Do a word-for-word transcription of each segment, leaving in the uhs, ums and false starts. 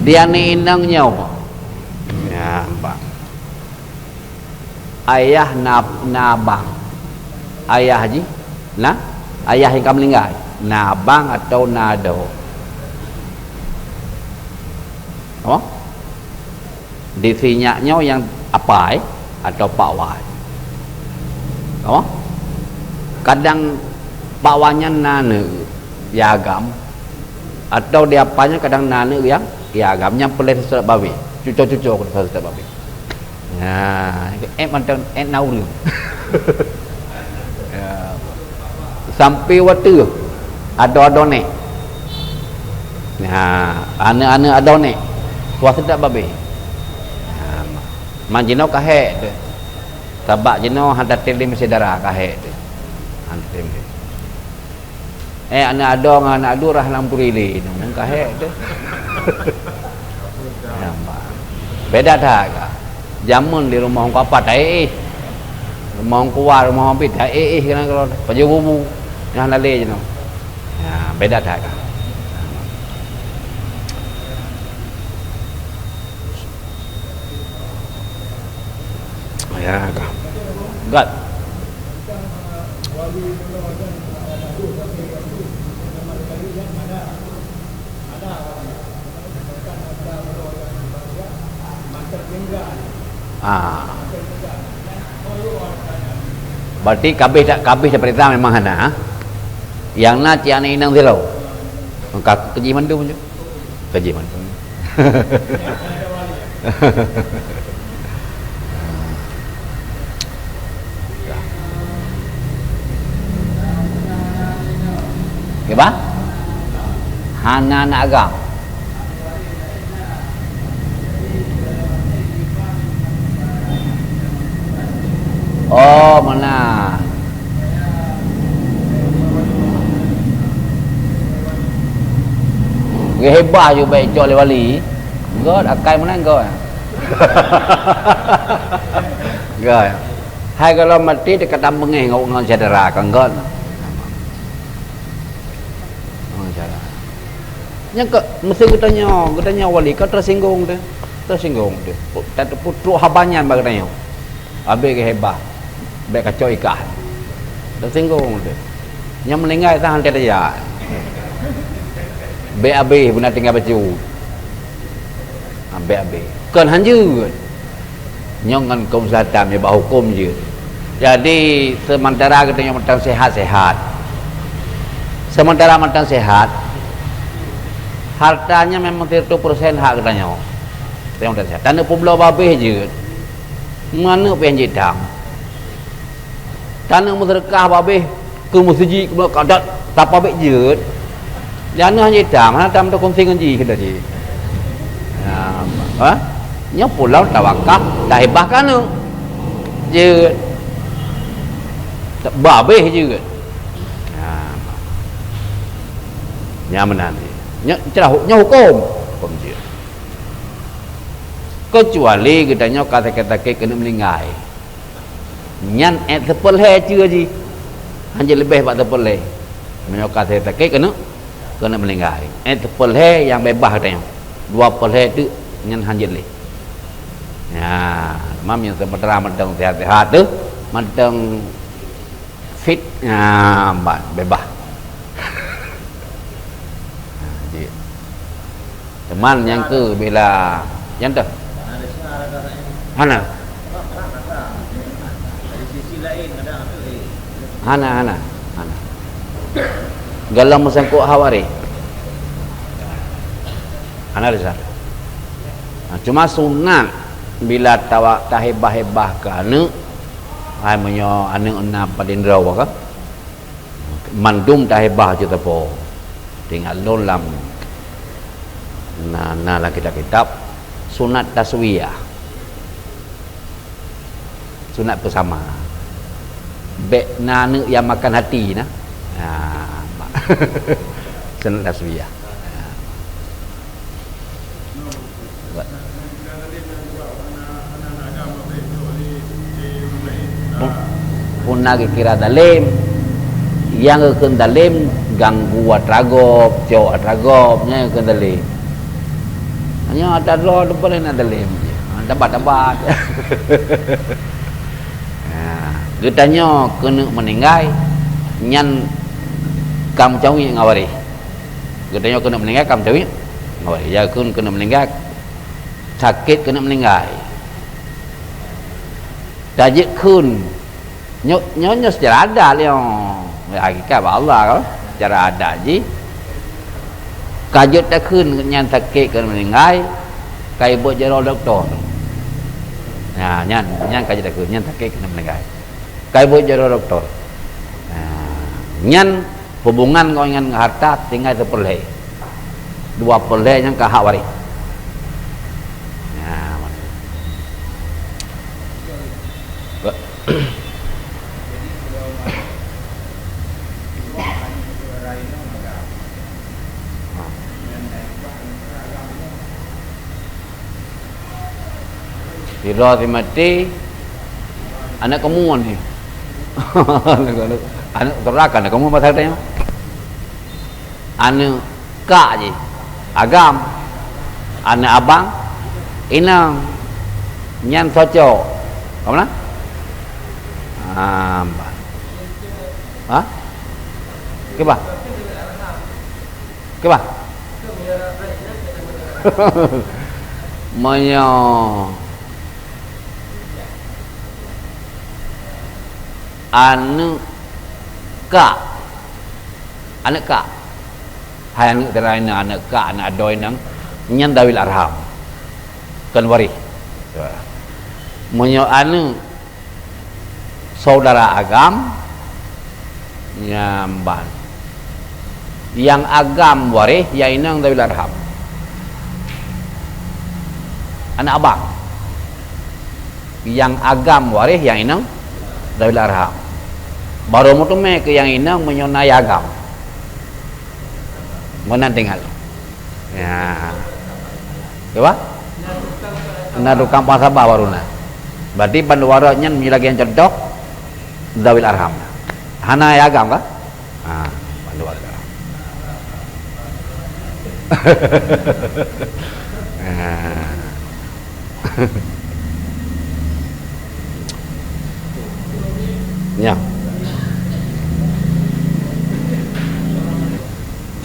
Di aneuk inong nyoe. Ya, nampak. Ayah na, na abang. Ayah jih, na, ayah nyang ka meuninggai. Na abang atau na adoe. Apa? Di si nyak nyoe nyang apai atau pakwa. Apa? Kadang pakwa nyan na aneuk nyang agam, atau di apai nyan kadang na aneuk nyang, nyang agam. Nyan peureulèe seusulet babeh. Cuco-cuco peureulèe seusulet babeh. Nah, eh mantong eh na ureueng. Ya. Sampai watèe adoe-adoe nèk. Nah, aneuk-aneuk adoe nèk. Wah seusulet babeh. Nah, ma-, man jinoe ka hék teuh. Sabab jinoe hana tem lé meusyedara ka hék teuh. Hana tem lé. Eh, aneuk adoe ngon aneuk adu rhah lam puri lé, nyoe ka hék teuh. Ya, ma. Beda that ka. Jameun di rumoh Teungku Apat taéh-éh. Rumoh Teungku Wa, rumoh Abit taéh-éh keunan keudroe. Pajoh bubu. Nyan hana lé jinoe. Ya, beda that ka. Ya, ka. Gat. Ah. Berarti kabéh tak, kabéh tapeurintah memang hana. Nyang na cit aneuk inong sidroe. Ka keujih mandum je. Keujih mandum. Kiban? Hana aneuk agam. Oh, meunan. Geuhibah ju bèk icok lé wali. Göt, akai meunan göt. Göt. Hai gohlom maté teuka tameungéh ngon, ngon syedara, kon göt. Ngon syedara. Nyan keuh, meusé geutanyoe, geutanyoe wali ka teusinggong teuh. Teusinggong teuh. Tateupeu trok haba nyan bak geutanyoe. Abéh geuhibah. Bèk kacok ikah. Teusinggong teuh. Nyang meuninggai sang han teuka tajak. Bèk abéh beuna tinggai bacut. Ha, bèk abéh. Kon han jeuet. Nyoe ngon kaum Islam nyoe bak huköm jeuet. Jadi, seumantara geutanyoe mantong sehat-sehat. Seumantara mantong sehat, harta nyan memang sireutoh persen hak geutanyoe. Geutanyoe mantong sehat. Taneuk peubloe babeh jeuet. Manök pih han jitam. Taneuk meuseudeukah babeh keu meuseujid, keu adat, tapabek jeuet. Di aneuk han jitam, hana tam takunsi ngon jih keudeh jih. Nah, ha? Nyoe pulang tawakaf, tahibah keu aneuk. Jeuet. Babeh jeuet. Nah. Nyan meunan jih. Nyoe cara hu-, nyoe huköm. Huköm jeuet. Keucuali geutanyoe ka sakét-sakét keuneuk meuninggai. Nyan èt seupeureulhèe ceue jih. Han jeuet leubeh bak seupeureulhèe. Meunyoe ka sakét keuneuk, keuneuk meuninggai. Èt seupeureulhèe nyang beubaih geutanyoe. Dua peureuhèe teuk nyan han jeuet lé. Nyan, mam nyang seumeuntara mantong sehat-sehat teuh, mantong fit, nyan, ban, beubaih. Nah, jeuet. Teuma nyang keu bila nyan teuh. Hana. Hana, hana. Hana. Gohlom meusangkot hak waréh. Hana desya. Nah, cuma sunat bila tawa-, tahibah-hibah keu aneuk, hai meunyoe aneuk na padum droe ka. Mandum tahibah cit teupeu. Teuingat lôn lam na, na lam kitab-kitab sunat taswiyah. Sunat peusama. Bèk na aneuk nyang makan hati na. Ha, sunat taswiyah. Ha. Pu-, puna geukira dalem, nyang geukheun dalem Ganggu atra gob, cok atra gob, nyan keuneuk dalem. Nyoe atra droe teupeu lé na dalem. Ha, tabat-tabat. Ha, geutanyoe keuneuk meuninggai, nyan ka meucaweueng ngon waréh. Geutanyoe keuneuk meuninggai ka meucaweueng ngon waréh. Ya, kheun keuneuk meuninggai, sakét keuneuk meuninggai. Tajeuet kheun. Nyoe, nyoe, nyoe secara adat nyoe. Hakikat bak Allah kan. Secara adat jih, ka jeuet takheun nyan sakét keuneuk meuninggai, ka ibot jaroe dokto. Nah, nyan, nyan ka jeuet takheun, nyan sakét keuneuk meuninggai. Ka ibot jaroe dokto. Nah, nyan hubungan ngon, ngon harta tinggai siper lhèe. Dua per lhèe nyan ka hak waréh. Nah, Sidroe si maté, aneuk kamoe nyoe. Aneuk, aneuk, aneuk saudara, aneuk kamoe bahasa geutanyoe. Aneuk kak jih, agam. Aneuk abang, inong. Nyan cocok. Ka meunan? Ah, bah. Ha? Kiban? Kiban? Meunyoe aneuk kak, aneuk kak, hai aneuk teurai nyan, aneuk kak, aneuk adoe nyan, nyan dawil arham, kon waréh. Meunyoe aneuk saudara agam, nyan ban. Nyang agam waréh, nyang inong dawil arham. Aneuk abang. Nyang agam waréh, nyang inong dawil arham. Barô meuteumé keu nyang inong meunyoe na nyang agam. Meunan tinggai. Ya. Kiban? Na tukang muhasabah baru na. Berarti ban dua droe nyan meulagée contoh dawil arham. Hana nyang agam kah? Ha, ban dua droe. Ha. Ya.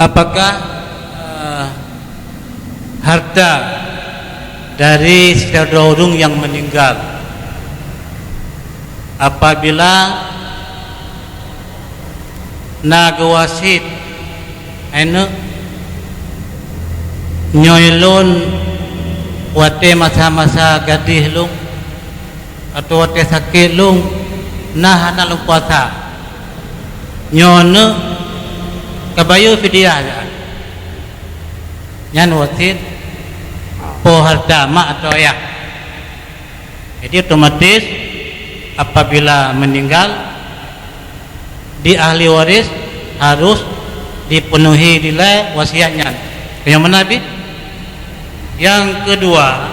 Apakah, eh, harta dari sidroe ureuëng nyang meuninggai, apabila na geuwasiet, "Hai neuk, nyoe lôn watée masa-masa gadéh lôn, atau watée sakét lôn, na hana lôn puasa. Nyoe neuk kabayeue fidyah nyan." Nyan wasiet po harta mak atau ayah. Jadi otomatis apabila meninggal, di ahli waris harus dipenuhi dilai wasiat nyan. Nyang mana bit? Yang kedua,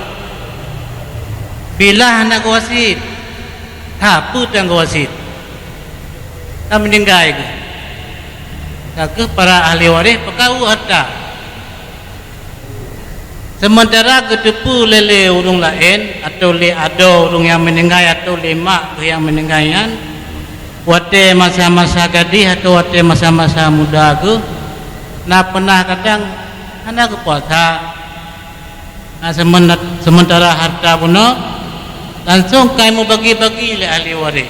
bila hana geuwasiet, ha, peue nyang geuwasiet? Ka meuninggai geuh. Ka keuh para ahli waris peukaru harta. Seumeuntara geuteupeue lé, lé ureuëng laén, atau lé adoe ureuëng nyang meuninggai, atau lé mak geuh nyang meuninggai nyan, watée masa-masa gadéh atau watée masa-masa muda geuh, na peunah kadang hana geupuasa. Na seumeun-, seumeuntara harta bunoe langsong ka mubagi-bagi lé ahli waréh.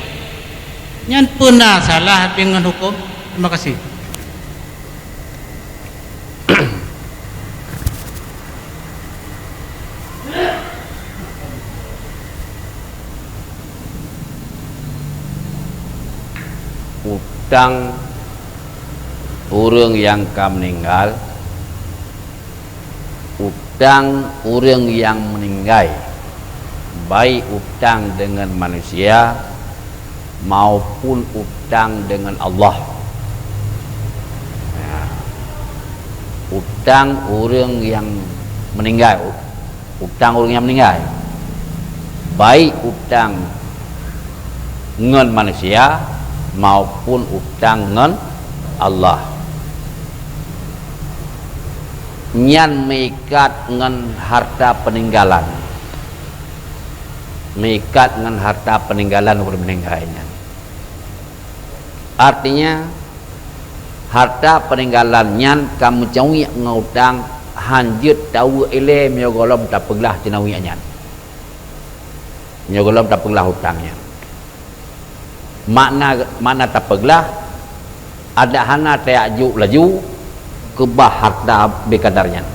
Nyan peue na salah deungon huköm? Terima kasih. Utang ureuëng nyang ka meuninggal, utang ureuëng nyang meuninggai, baik utang deungon manusia maupun utang deungon Allah. Nah, utang ureuëng nyang meuninggai, utang ureuëng nyang meuninggai, baik utang ngon manusia maupun utang ngon Allah. Nyan meuikat ngon harta peuninggalan. Meuikat ngon harta peuninggalan ureuëng meuninggai nyan. Artinya, harta peuninggalan nyan ka meucawiek ngon utang, hán jeuet taweuek ilée meunyoe gohlom tapeuglah ceunawiek nyan. Meunyoe gohlom tapeuglah utang nyan. Makna, makna tapeuglah, adak hana tajak jok laju keubah harta bikadar nyan.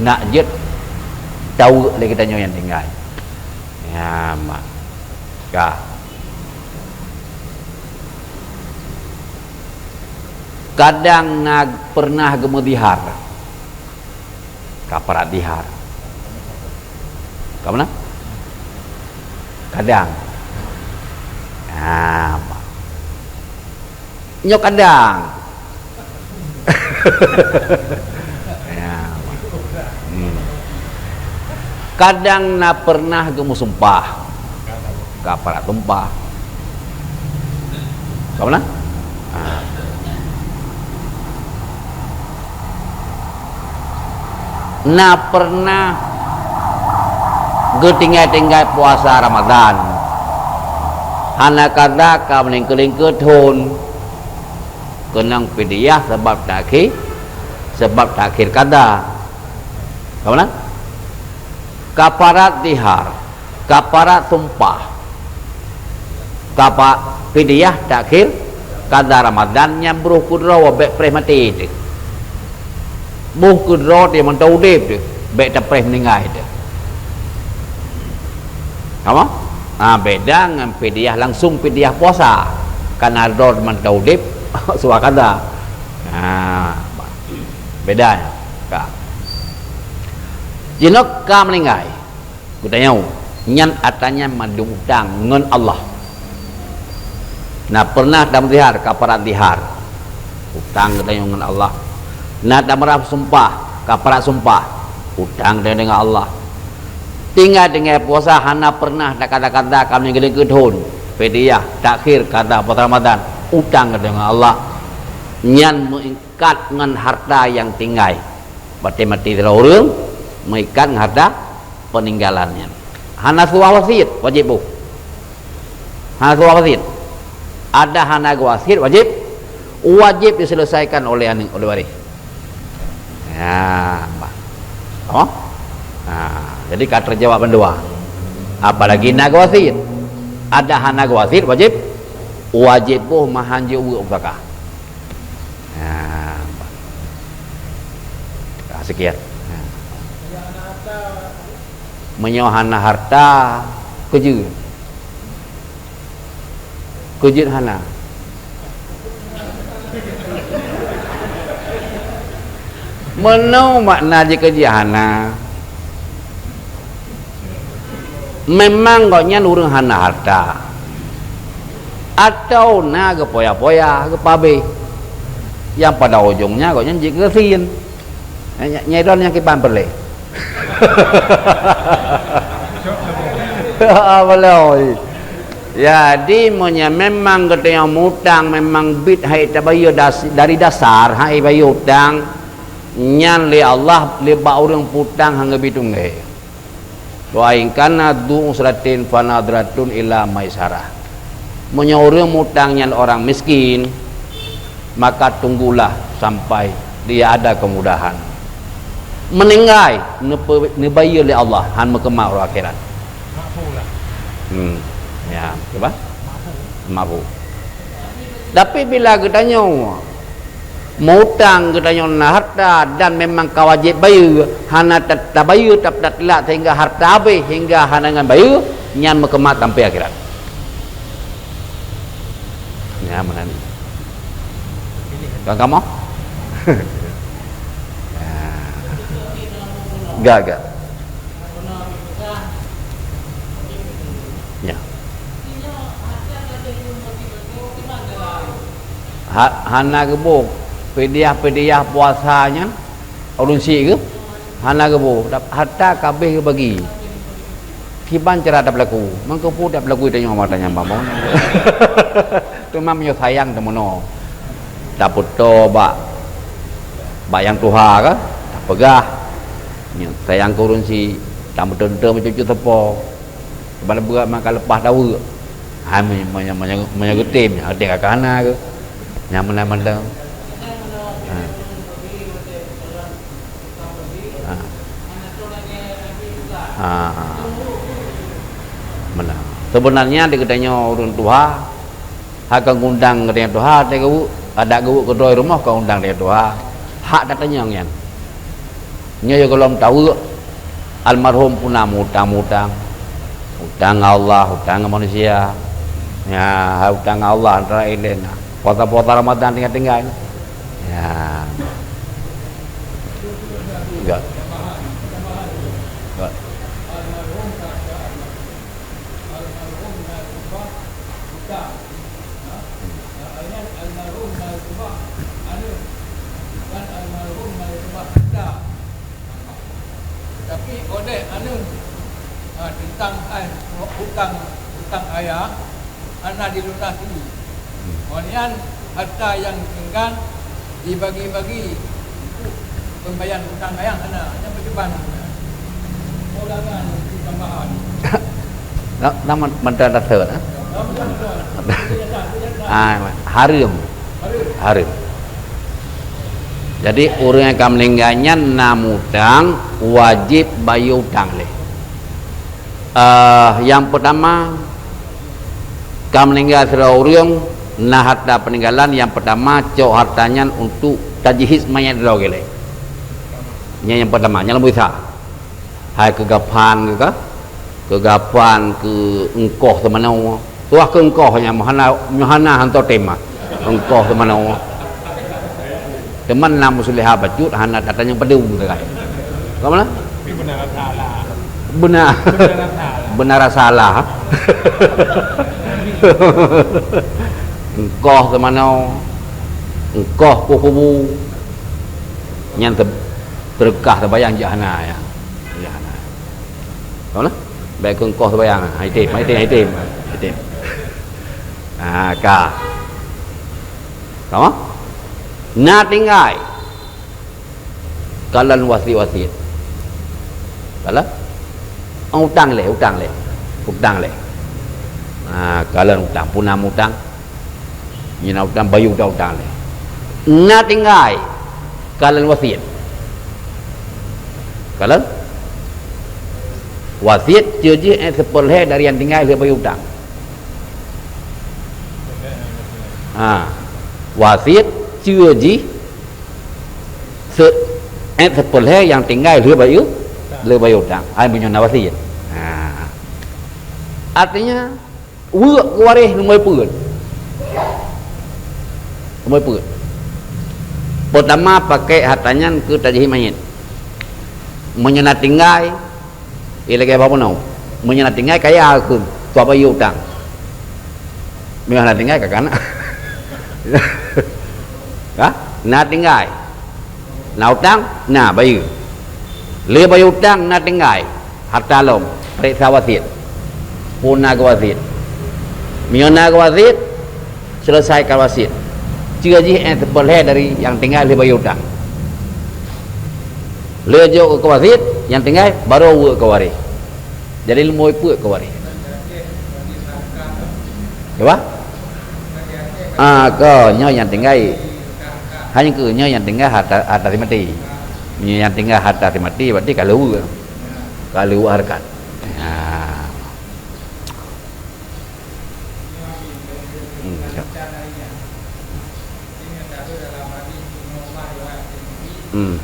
Nak jeuet taweuek lé geutanyoe nyang tinggai. Ya, mak. Ka. Kadang na pernah geumeudihar. Kafarat dihar. Ka meunan? Kadang. Ah, nyoe kadang. Ya. Hmm. Kadang na pernah geumeusumpah. Kafarat sumpah. Ka meunan? Ha. Na pernah geutinggai-tinggai puasa Ramadan. Hana kada ka meulingkeu-lingkeu thon. Keunong fidyah sabab takhir, sabab takhir kada. Ka meunan? Kafarat dihar, kafarat sumpah, kapa-, fidyah takhir kada Ramadan nyang broh keudroe bék preh maté teuh. Boh keudroe teuh mantong udeb teuh, bék tapreh meuninggai teuh. Apa? Ha, beda ngon fidyah langsung fidyah puasa. Kana droe mantong udeb, suah kada. Ha, beda nyan. Ka. Jinoe ka meuninggai. Geutanyoe, nyan atra nyan mandum utang ngon Allah. Na pernah tameudihar, kafarat dihar. Utang geutanyoe ngon Allah. Na tameurab sumpah, kafarat sumpah. Utang geutanyoe ngon Allah. Tinggai-tinggai puasa hana pernah takada-kada ka meuninggai keu thon. Fidyah, takhir kada puasa Ramadan. Utang geutanyoe ngon Allah. Nyan meuikat ngon harta nyang tinggai. Watée maté sidroe ureuëng, meuikat ngon harta peuninggalan nyan. Hana suah wasiet, wajéb boh. Hana suah wasiet. Adak hana geuwasiet, wajéb, wajéb diselesaikan oleh aneuëk, oleh waréh. Ya, bah. Oh? Ha, jadi ka teujawab bandua. Apalagi na geuwasiet. Adak hana geuwasiet, wajéb, wajéb boh meuhan jeuet weuek pusaka. Ha, bah. Ha, sekian. Ha. Meunyoe hana harta, keujeuet. Keujeuet hana. Meunoe makna jikeujeuet hana. Memang gobnyan ureuëng hana harta, atawa na geupoya-poya, geupabeh, nyang pada ujongnya gobnyan jeuet keu gasien. Nyai don nyang kiban peureulée. Belom. Jadi, meunyoe memang geutanyoe mutang, memang bit hai tabayeue das-, dari dasar hai bayeue utang, nyan lé Allah, lé bak ureuëng putang hana geubi tunggée. Wa in kana dzu usratin fa nadhratun ila maisarah. Meunyoe ureuëng mutang nyan orang miskin, maka tunggulah sampai dia ada kemudahan. Meuninggai, neupe-, neubayeue lé Allah, han meukeumah uroe akhirat. Hmm. Ya, coba. Mafu. Tapi bila geutanyoe mutang geutanyoe na harta dan memang ka wajéb bayeue, hana ta-, tabayeue, ta-, tateulak sehingga harta habéh, hingga hana ngon bayeue, nyan meukeumah sampai akhirat. Nyan meunan. Tuan kamoe? Gak, gak. Ya. Ha-, hana geuboh. Fidyah-fidyah puasa nyan, ureuëng syiek geuh, hana geuboh. Dap-, harta ka abéh geubagi. Kiban cara tapeulaku? Mangkeupeu tapeulaku tanyoe mata nyang bamon. Teuma meunyoe sayang teumeunoe. Tapeutoe bak Bak nyang tuha ka, tapeugah. Nyoe sayang keu ureueng si, tameuteun-teun meucucu teupô. Bala beuet maka leupah taweuk. Hai, meunyoe, meunyoe, meunyoe, meunyoe geutem, nyan geutem ka hana keuh. Nyang meunan-meunan. Ha. Ha. Ha, ha. Meunan. Sebenarnya di geutanyoe ureueng tuha, hai ka ngundang geutanyoe tuha, adak geuweuek, adak geuweuek keudroe rumoh ka undang geutanyoe tuha. Hak tatanyong nyan. Nyoe gohlom taweuk, almarhum puna mutang-mutang. Utang ngon Allah, utang ngon manusia. Ya, hai utang ngon Allah antara lain. Puasa-puasa Ramadan tinggai-tinggai. Ya. Enggak. Enggak. Tapi oleh aneuk, ha, teuntang, eh, utang, utang ayah hana dilunasi. Ngon nyan harta nyang tinggai dibagi-bagi untuk pembayaran utang ayah hana. Nyan peucobaan. Tambahan. Na, na man-, mantong dasar, eh? Ah, hareuem. Hareuem. Jadi, ureueng nyang ka meuninggai nyan na mutang, wajéb bayeue utang lé. Eh, nyang peutama, ka meuninggai sidroe ureueng, na harta peuninggalan, nyang peutama cok harta nyan untuk tajhiz manyét droe lé. Nyan nyang peutama, nyang leubeh sa. Hai keu gafan keuh ka? Keu gafan, keu eungkoh teumanoe. Tuah keu eungkoh nyan meuhana, meuhana hantom tem mah. Eungkoh teumanoe. Teuma na musliha bacut hana tatanyong padum sagai. Ka mana? Beuna. Beuna rasa Allah. Eungkoh teumanoe. Eungkoh keu kubu. Nyan te-, teureukah teubayang jak hana ya. Iya, nah. Tahu lah? Baik keu eungkoh teubayang, nah. Hai tem, hai tem, hai tem. Hai tem. Nah, ka. Sama? Na tinggai. Kalon wasiet-wasiet. Kalon? Oh, utang lé, utang lé. Utang lé. Nah, kalon utang, puna mutang. Nyan na utang, bayeue utang-utang lé. Na tinggai. Kalon wasiet. Kalon wasiet, ceue jih, eh, seupeureulhée dari nyang tinggai lheueh bayeue utang. Ha. Wasiet, ceue jih, se-, eh, seupeureulhée nyang tinggai lheueh bayeue, lheueh bayeue utang. Hai meunyoe na wasiet. Ha. Artinya, weuek keu waréh lumboi peuet. Lumboi peuet. Peutama, pakai harta nyan keu tajhiz manyét. Meunyoe na tinggai, eh, lagée bak bunoe. Meunyoe na tinggai, kaya kheun, tuah bayeue utang. Meunyoe na tinggai, ka kana. Ha? Na tinggai. Na utang, na bayeue. Lé bayeue utang na tinggai, harta lom, peuriksa wasiet. Peue na keu wasiet. Meunyoe na keu wasiet, seuleusaika wasiet. Ceue jih, eh, seupeureulhée dari nyang tinggai lé bayeue utang. Lé jok keu wasiet, nyang tinggai baru weuek keu waréh. Jadi lumboi peuet keu waréh. Cuba? Ah, ko nyoe nyang tinggai. Hanya keu nyoe nyang tinggai harta, harta si maté. Nyoe nyang tinggai harta si maté, berarti ka lheueh. Ka lheueh hareukat. Ha. Hmm, ya. Hmm. Hmm.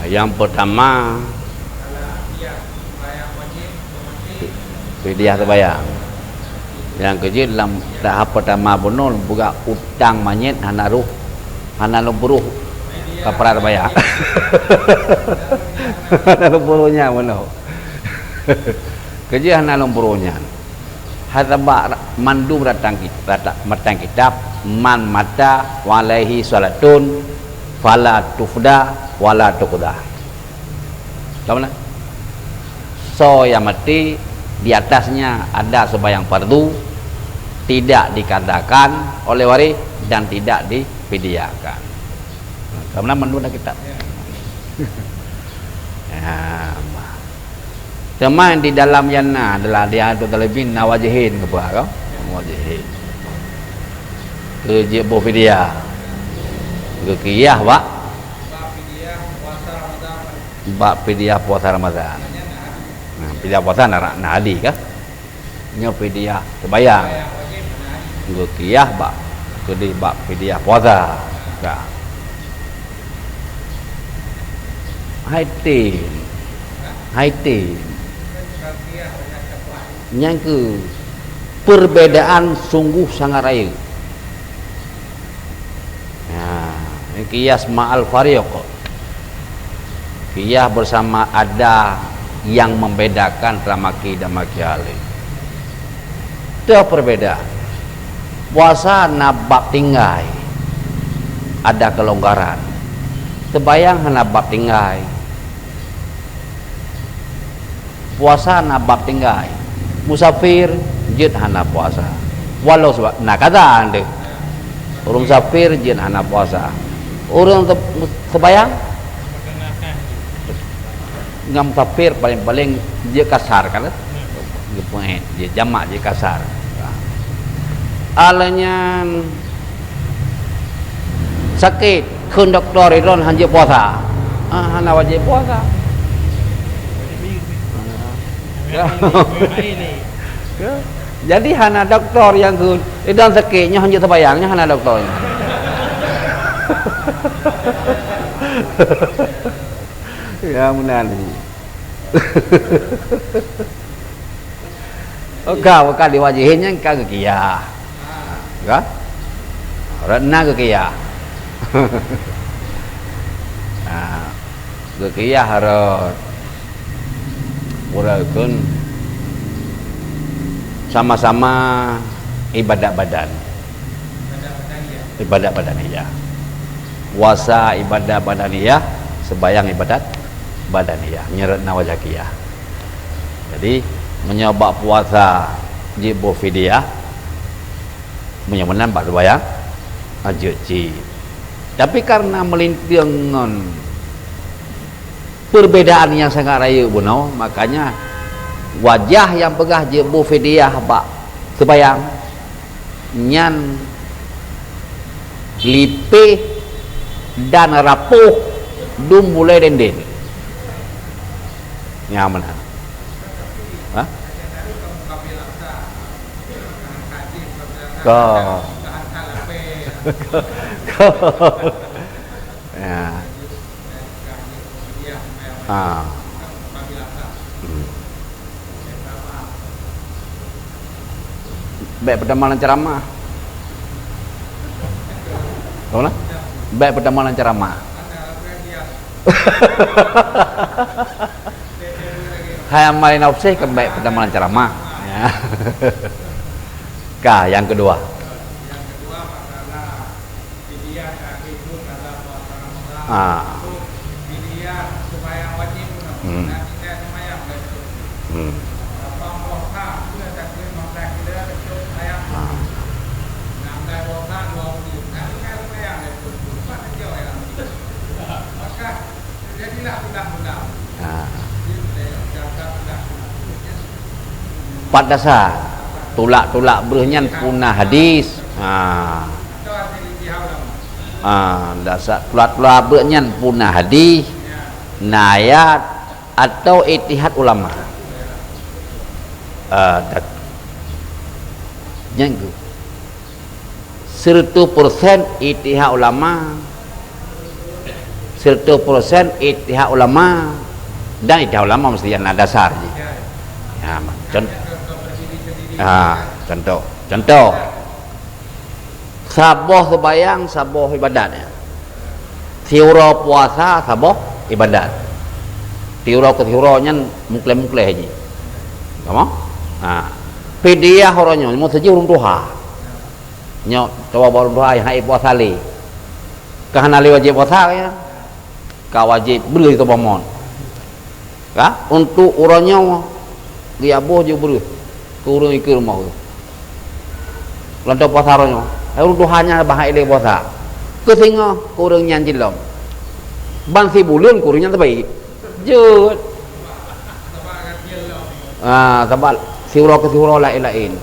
Nyang pertama, fidyah teubayang. Nyang keujeuet lam tahap pertama bunoe, peugah utang manyét hana roh, hana lom peuroh kafarat teubayang. Hana lom peuroh nyan bunoe. Keujeuet hana lom peuroh nyan. Hai sabab mandum ratan ki-, rata-, matan kitab, "Man mata wa alaihi shalatun fala tufda wala tuqda." Ka meunan? Soe nyang maté di atasnya ada sembahyang fardu, tidak dikadakan oleh waris dan tidak difidyahkan. Ka meunan mandum ratan kitab. Ya, ma. Teuma di dalam nyan na, adalah di Riyadhut Thalibin na wajihin geupeugah, kan? Wajihin. Keu jeuet boh fidyah. Geukiyah bak, bak fidyah puasa Ramadan. Nah, fidyah puasa na, na hadis, kan? Nyoe fidyah teubayang. Geukiyah bak, keudeh bak fidyah puasa. Ka. Hai tem. Hai tem. Nyang keu perbedaan sungguh sangat rayeuk. Nah, qiyas ma'al fariq. Qiyas bersama ada yang membedakan antara maki dan maki alif. Teuh perbedaan. Puasa na bab tinggai. Ada kelonggaran. Teubayang hana bab tinggai. Puasa na bab tinggai. Musafir jeuet hana puasa. Walau sebab na kaza deh. Ureuëng musafir jeuet hana puasa. Ureuëng te-, teubayang ngon musafir paling-paling jeuet kasar kan. Jeuet jamak jeuet kasar. Alanya sakét, kheun dokto ridon han jeuet puasa. Ah, hana wajéb puasa. Ya. Ya. Jadi hana dokto nyang kheun, ridon sakét, nyoe han jeuet teubayang, nyoe hana dokto nyoe. Ya, meunan. Oka, oka diwajihin nyan ka geukiyah. Ka? Rot na geukiyah. Ha, geukiyah rot. Uroe kheun sama-sama ibadat badan. Ibadat badaniyah. Puasa ibadat badaniyah, sembahyang ibadat badaniyah. Nyan rot na wajah kiyah. Jadi, meunyoe bak puasa jeuet boh fidyah, meunyoe meunan bak sembahyang, ah, jeuet cit. Tapi, karena meulinteung ngon perbedaan nyang sangat rayeuk bunoe, makanya wajah nyang peugah jeuet boh fidyah bak sembahyang, nyan lipéh dan rapoh dum bulée dendeng. Nyan meunan. Ha? Ka. Ka. Ya. Ha. Hmm. Bèk peutamah lam ceramah. Tahu lah? Bèk peutamah lam ceramah. Hai amal nafsih kan bèk peutamah lam ceramah. Ya. Ka, yang kedua. Fidyah teuakhé thôn dalam puasa Ramadan. Ah. Untuk fidyah seumayang wajéb pun. Hmm. Dan tinggai seumayang dari thôn. Hmm. Lapan boh sa, dua takbir, lima belas kilo, untuk seumayang. Ah. Enam belas boh sa, dua puluh. Dan tinggai seumayang dari thôn. Empat sejauh dalam thôn. Maka, jadilah budak-budak. Ah. Jadi, saya ucapkan budak-budak. Pat dasar. Tulak-tulak breuh nyan punah hadis. Ha. Ha, dasar tulak-tulak breuh nyan punah hadis, na ayat atau ijtihad ulama. Ah, dak-, nyan geuh. Seratus persen ijtihad ulama. Seratus persen ijtihad ulama. Dan ijtihad ulama mesti na dasar jih. Ya, con-, ha, contoh. Contoh. Saboh seubayang, saboh ibadat. Siuroe puasa, saboh ibadat. Siuroe keu siuroe nyan mukleh-mukleh jih. Kamoe? Ha. Fidyah uroe nyoe, meuseujih ureuëng tuha. Nyoe, coba bak ureuëng tuha nyang hana puasa lé. Ka hana lé wajéb puasa, ya? Ka wajéb breueh saboh mon. Ka? Untuk uroe nyoe, geujak boh jeuet breueh keu ureuëng ikeue rumoh geuh. Lom puasa uroe nyoe. Hai ureuëng tuha nyan bah hana lé puasa. Keu singoh, keu ureuëng nyan cit lom. Ban sibuleuen keu ureuëng nyan sabe. Jeuet. Ah, sabab siuroe keu siuroe laén-laén.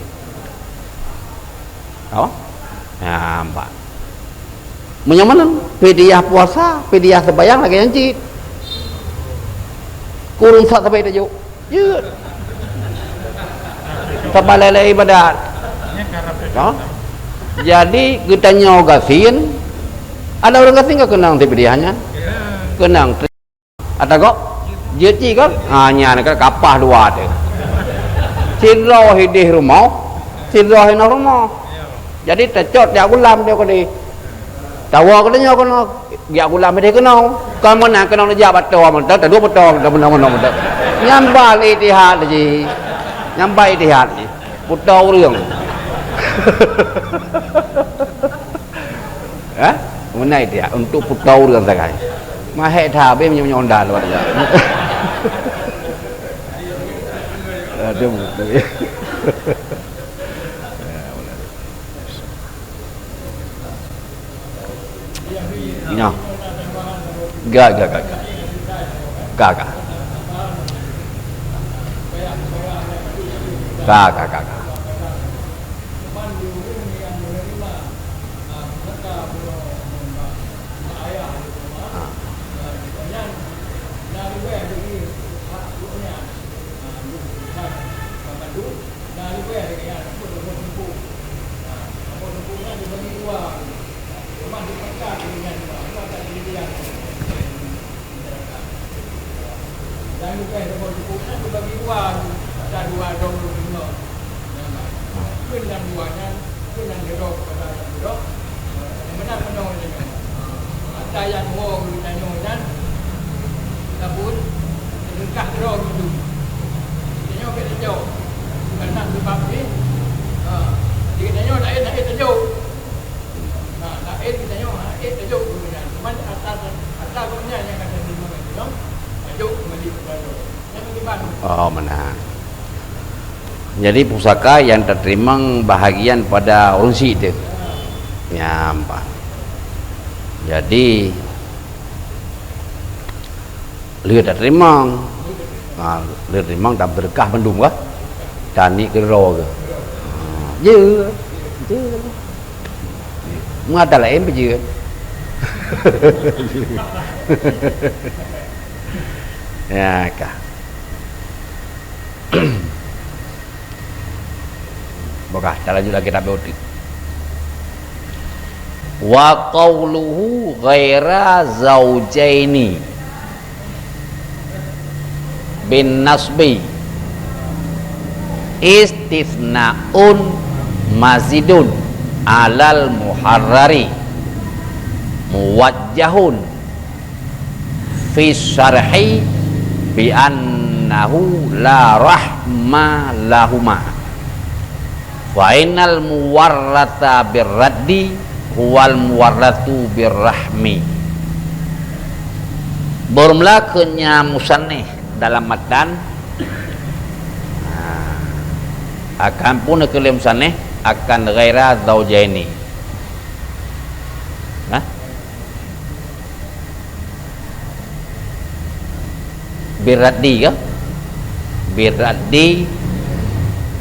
Apa? Ya, nampak. Meunyoe meunan, fidyah puasa, fidyah seubayang lagée nyan cit. Keu ureuëng sat sabe tajok. Jeuet. Sabab laén-laén ibadat. Ha? Jadi, geutanyoe gasien, ada ureuëng gasien ka keunong fidyah nyan? Keunong. Ata kok? Jeuet cit kan? Ha, nyan kan kapah dua teuh. Sidroe ideh rumoh, sidroe inoe rumoh. Jadi tacot jak gulam dia keunoe. Tawa keunoe nyoe keunoe, jak gulam ideh keunoe. Kon meunan keunoe neujak bak toa mantong, taduek bak toa mantong, mantong, mantong, mantong. Nyang ba ijtihad jih. Nyang ba ijtihad jih. Putoe ureuëng. Eh? Meunan dia untuk putoe ureuëng sagai. Mahek that habéh meunyoe-meunyoe Honda lewat dia. Aduh, betul. Ina. Ga, ga, ga, ga. Ga, ga. Ga, ga, ga, ga. Dan leubeh saboh jukuk nyan teubagi dua, ata dua dong lôn deungoe. Kheun nyang dua nyan, kheun nyang keudroe kepada nyang keudroe, nyang meunan meunoe nyoe. Ata nyang woe geutanyoe nyan, ataupun leungkah keudroe nyoe. Geutanyoe bèk tacok. Karena sebab jih, ha, di geutanyoe laén, laén tajok. Nah, laén geutanyoe, ha, eh, tajok geutanyoe. Cuman ata, ata gobnyan nyang ka teurimong geutanyoe, tajok keumbali kepada Allah. Nyang meukiban. Oh, meunan. Jadi, pusaka nyang tateurimong bahagian pada ureuëng syiek teuh. Nyan bah. Jadi, lheueh tateurimong. Ha, lheueh teurimong dan berkah mandum kah? Taniet keudroe kah? Ha, jeuet. Jeuet. Meuata laén peue jeuet. Ya kah? Bukah, talanjut lagi tabe uteuk. Wa qauluhu ghaira zaujaini bin nasbi istitsnaun mazidun alal muharrari muwajjahun fi syarhi bi annahu la rahma lahuma. Fa innal muwarrata birraddi huwal muwarratu birrahmi. Beureumeula keu nya musannif dalam matan, nah, akan pun keu lé musannif akan ghaira zaujaini. Nah, Birraddi kah? Birraddi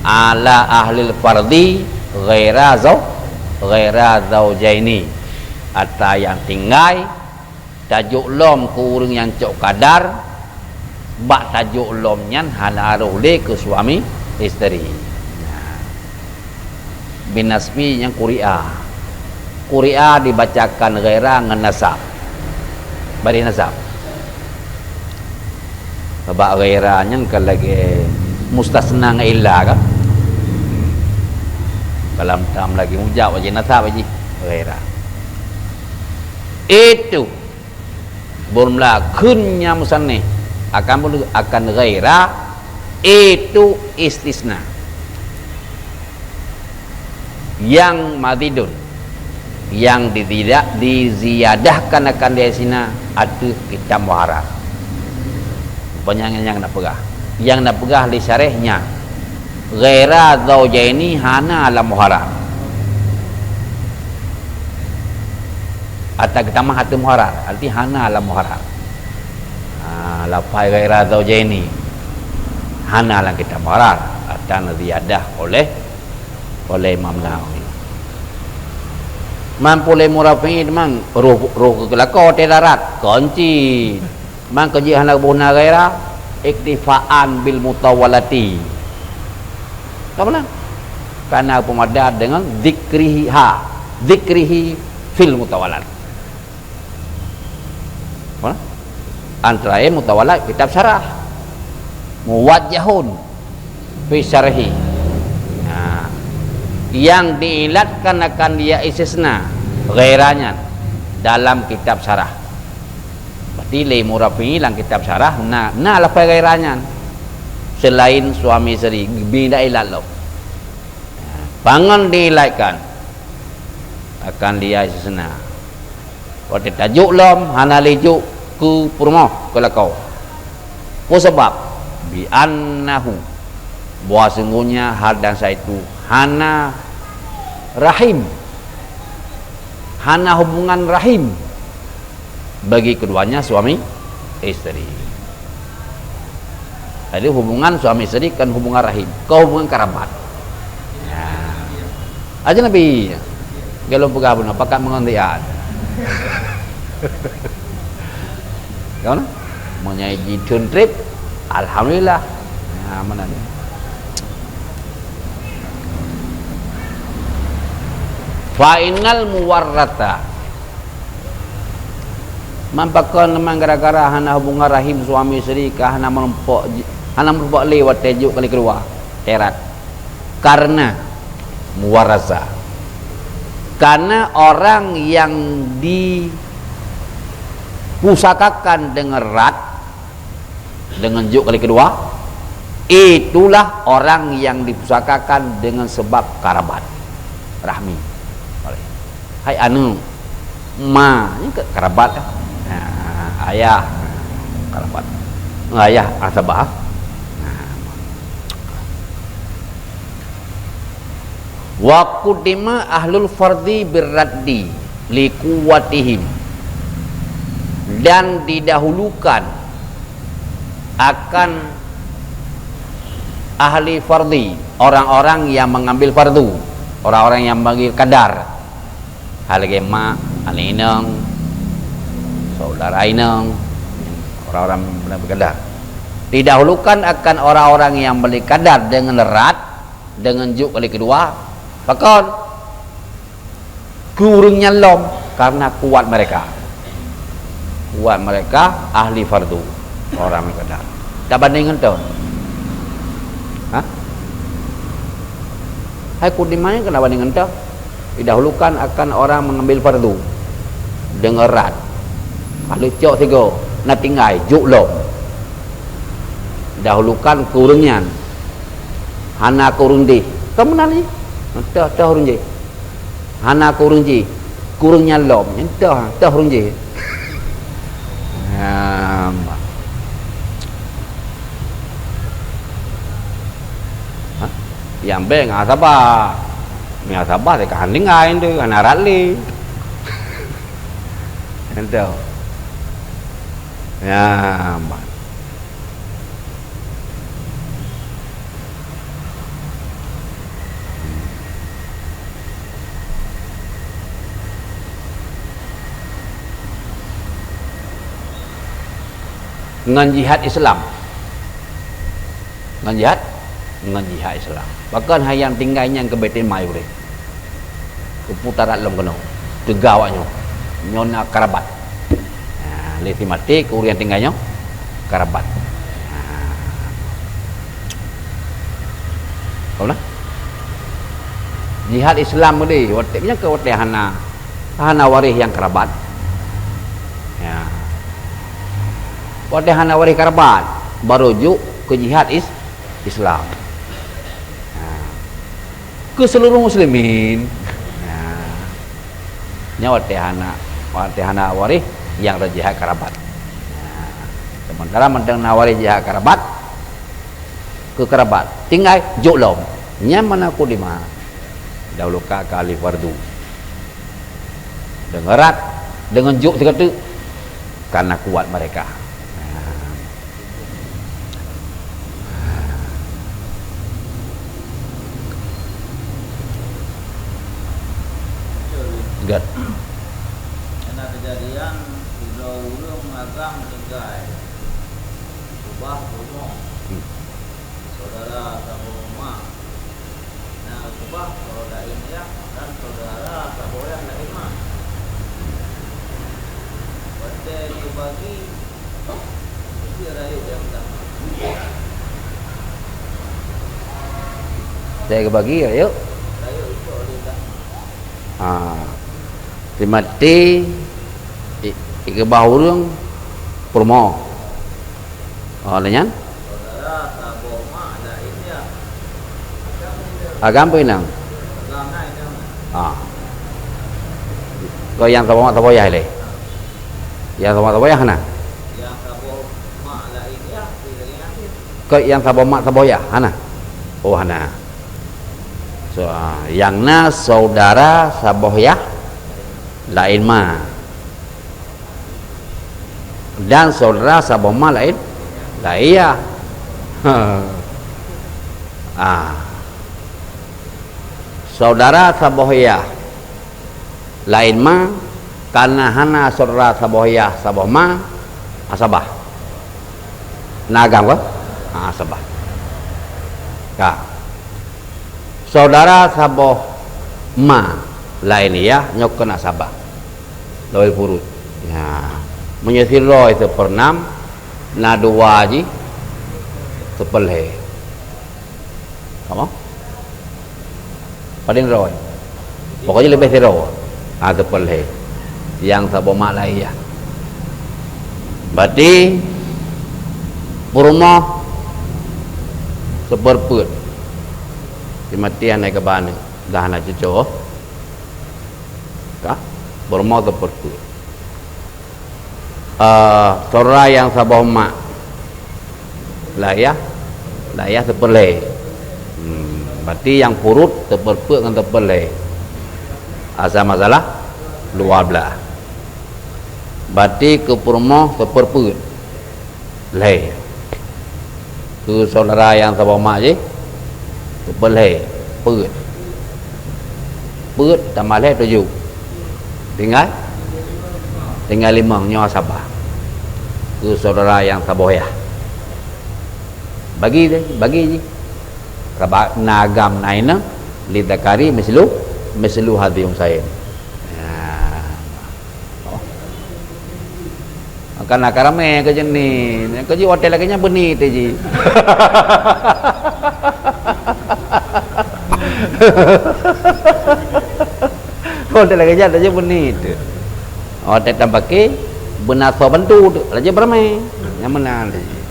ala ahlil fardhi ghaira zau-, ghaira zaujaini. Ata nyang tinggai, tajok lom keu ureuëng nyang cok kadar, bak tajok lom nyan hana rhoh lé keu suami isteri. Nah. Bin nasbi nyang kuri'a. Quri'a dibacakan ghaira ngon nasab. Baris nasab. Sabab ghaira nyan ka lagèe mustasna ngon illa kan? Dalam tam lagi mujab wajib nasab wajib ghaira. Itu. Buleuen mula kheun nya musannif akan bulu-, akan ghaira itu istisna. Yang mazidun, yang dizida-, diziyadahkan akan di sina ateueh kitab muharrar. Rupanya nyang na peugah. Nyang na peugah lé syarah nya. Ghaira zaujaini hana lam muharrar. Atau geutamah ateueh muharrar, arti hana lam muharrar. Ha, lafai ghaira zaujaini hana lam kitab muharrar, atau ziyadah oleh, oleh Imam Nawawi. Man puléh murafi'i teuma roh, roh keu lakoe teudarat, kon cit. Man keu jih hana geuboh na ghaira, iktifaan bil mutawalati. Ka meunan? Kana peumada deungon zikriha, zikrihi fil mutawalat. Apa? Antara lain mutawalat kitab syarah. Muwajjahun fi syarhi. Nah, yang diilatkan akan dia istisna ghaira nyan dalam kitab syarah. Berarti lé murafi'i lam kitab syarah na, na lafai ghaira nyan. Selain suami isteri, bida ilat lom. Pangon diilatkan akan dia istisna. Watèe tajok lom hana lé jok keu peurumoh keu lakoe. Peue sabab? Bi annahu, bahwa sungguhnya hal dan saitu hana rahim, hana hubungan rahim bagi keduanya suami isteri. Jadi hubungan suami isteri kan hubungan rahim, kon hubungan karabat. Ya. Ajnabi. Golom peugah bunoe pakat meungon dia. Kan? Meunyoe jitheun trép, alhamdulillah. Ya, mana ni? Fa innal muwarrata. Man pakon memang gara-gara hana hubungan rahim suami isteri ka hana meurumpok ji-, hana meurumpok lé watèe jok kali keudua, terat. Karena muwarasa. Karena orang yang dipusakakan dengan rat, dengan jok kali keudua, itulah orang yang dipusakakan dengan sebab karabat, rahmi. Hai aneuk, ma, ni ke karabat kan? Ha, ayah, karabat. Ayah asabah. Ha. Wa quddima ahlul fardhi birraddi liquwwatihim, dan didahulukan akan ahli fardhi, orang-orang yang mengambil fardu, orang-orang yang mengambil kadar. Hal lagèe mak, aneuk inong, saudara inong, orang-orang yang mengambil kadar. Didahulukan akan orang-orang yang mengambil kadar dengan rat, dengan jok kali keudua, pakon? Keu ureueng nyan lom, karena kuat mereka. Kuat mereka ahli fardu, orang yang kadar. Tabanding ngon toh. Ha? Hai kuat di mana kena banding ngon toh? Didahulukan akan orang mengambil fardu dengan rat. Kalau cok sigo, na tinggai, jok lom. Dahulukan keu ureueng nyan. Hana keu ureueng jih. Ka meunan jih. Toh, toh ureueng jih. Hana keu ureueng jih. Keu ureueng nyan lom. Toh, toh ureueng jih. Ha, ma-, ha? Nyang bèk ngon asabah. Ngon asabah teuka hana tinggai tu, hana rat lé. Toh. Ya, ma-, Ngon jihad Islam. Ngon jihad? Ngon jihad Islam. Pakon hai nyang tinggai nyan keu Baitul Mal ureueng? Keu putaran lom keunoe. Teuga awak nyoe. Nyoe na karabat. Ha, lé si maté keu ureuëng nyang tinggai nyoe karabat. Ha. Paham dah? Jihad Islam tadi, watée nyan keu watée hana, hana waréh nyang karabat. Ya. Watée hana waréh karabat, baru jok keu jihad is-, Islam. Ha. Keu seluruh muslimin. Ha. Nyoe watée hana, watée hana waréh nyang rot jihad karabat. Ha. Sementara mantong na waréh jihad karabat, keu karabat. Tinggai jok lom. Nyan mana ku lima. Dahulu ka, ka ahli fardu. Deungon rat, deungon jok sigoe teuk, kana kuat mereka. Ha. Gét. Nyang na keujadian sidroe ureuëng agam tinggai ubak rumoh. Hmm. Saudara saboh ma, na keubah saudara laén yah dan saudara saboh yah laén ma. Watée geubagi, isi rayeuk nyang sama. Watée geubagi rayeuk? Rayeuk ikot lé sama. Ha. Simaté i-, i keubah ureuëng peurumoh. Oh, lé nyan? Agam peue inong? Ah. Kok nyang saboh mak saboh yah lé? Nyang saboh mak saboh yah hana? Kok nyang saboh mak saboh yah hana? Oh, hana. So, ah, nyang na saudara saboh yah laén ma. Dan saudara saboh ma laén, laén yah. Ah. Saudara saboh yah laén ma, kana hana saudara saboh yah saboh ma, asabah. Na agam ke? Ha, asabah. Ka. Saudara saboh ma laén yah nyoe keuneuk sabah. Lawil furud. Ya. Meunyoe sidroe seupeunam, na dua jih seupeulhée. Apa? Padeng droe. Pokoknya leubeh sidroe. Ha, seupeulhée. Nyang saboh mak laén yah. Berarti peurumoh seupeurpeuet. Simaté hana keubah aneuk, dah hana cucoe. Ka? Peurumoh seupeurpeuet. Eh, saudara nyang saboh mak. Laén yah, laén yah seupeulhée. Hmm, berarti nyang furud seupeurpeuet ngon seupeulhée. Asai masalah dua blaih. Berarti keu peurumoh seupeurpeuet. Lhée. Keu saudara nyang saboh mak jih, seupeulhée, peuet. Peuet tambah lhée, tujoh. Tinggai? Tinggai limong, nyoe asabah. Keu saudara nyang saboh yah. Bagi deh, bagi jih. Sabab na agam na inong, lidzakari mislu, mislu hadzil unshayain. Nah. Oh. Maka na ka ramé keu jeunèh. Nyang keu jih watèe lagèe nyan beuni teuh jih. Watèe lagèe nyan teuh jih beuni teuh. Watèe tapaké beuna soe bantu teuh, laju beureuméh. Nyan meunan teuh jih.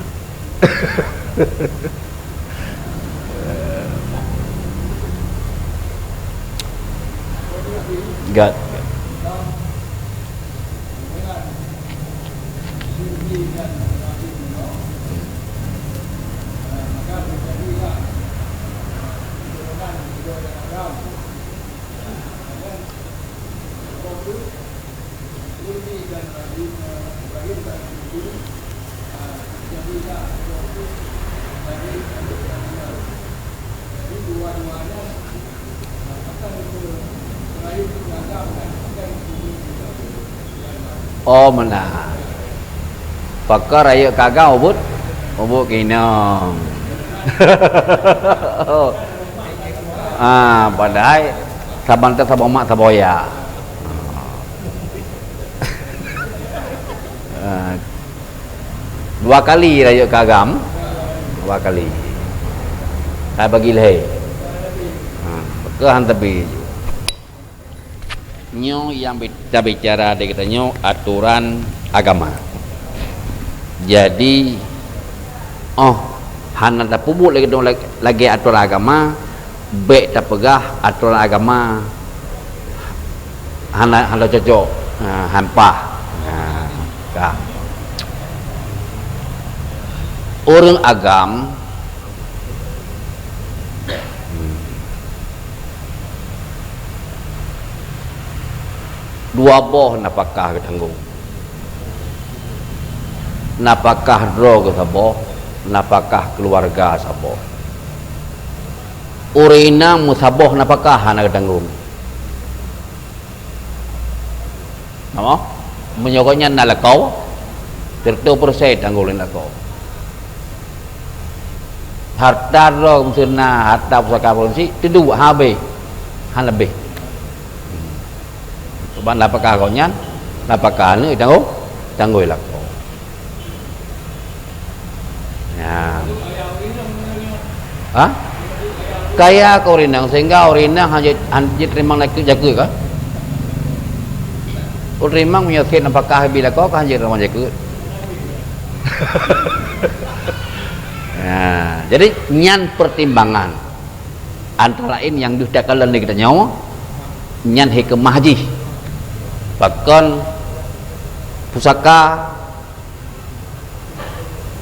Gèt. Oh, meunan. Pakon rayeuk keu agam ubit, ubit keu inong. Ah, padahai saban teuh saboh mak saboh yah. Dua kali rayeuk keu agam. Dua kali. Hai bagi lhèe. Ha, beuka han teubri. Nyoe nyang bi-, tabicara di geutanyoe atoran agama. Jadi, oh, hana tapeubuet lagèe, lagèe atoran agama, bèk tapeugah atoran agama hana, hana cocok, ha, han paih. Ha, ka. Ureueng agam, hmm, dua boh nafakah geutanggong. Nafakah droe geuh saboh, nafakah keuluwarga saboh. Ureueng inong meusaboh nafakah hana geutanggong. Nama? Meunyoe gobnyan na lakoe, sireutoh persen tanggong lé lakoe. Harta droe meuseuna, harta pusaka ureueng syiek, teuduek habéh, hana leubeh. Ban nafakah gobnyan, nafakah aneuk tanggong, tanggong lé lakoe. Nyan. Ha? Kaya keu ureueng inong, sehingga ureueng inong hana jeuet, hana jeuet teurimong jakeuet, jakeuet ka? Ureueng teurimong meunyoe seb nafakah bri lakoe ka hana jeuet teurimong jakeuet. Nah, jadi nyan pertimbangan. Antara laén nyang deuh takalon lé geutanyoe, nyan hikmah jih. Pakon pusaka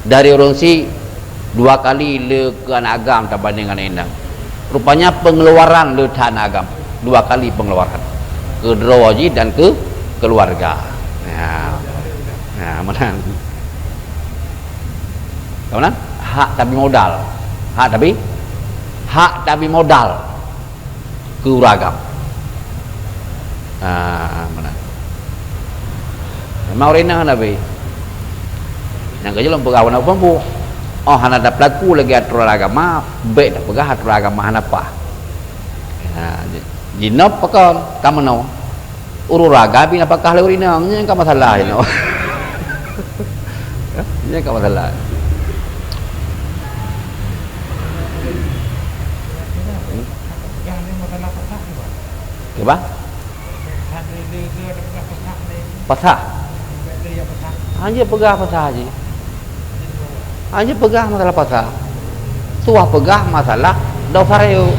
dari ureueng syiek dua kali le keu aneuk agam tabandéng aneuk inong. Rupanya pengeluaran le that aneuk agam, dua kali pengeluaran. Keu droe jih dan keu keuluwarga. Nah. Nah, meunan. Ka meunan? Hak tabri modal. Hak tabri, hak tabri modal keu ureueng agam. Ah, meunan. Memang ureueng inong hana bri. Nyang keujeuet lôn peugah wana pembu. Oh, hana tapeulaku lagèe atoran agama, bèk tapeugah atoran agama hana paih. Ha, ji-, jinoe pakon ka meunoe. Ureueng raga bri nafakah lé ureueng inong, nyan ka masalah jinoe. Nyan ka masalah. Kiban? Pasah. Hana peugah pasah jih. Hana peugah masalah pasah. Tuah peugah masalah dosa rayeuk.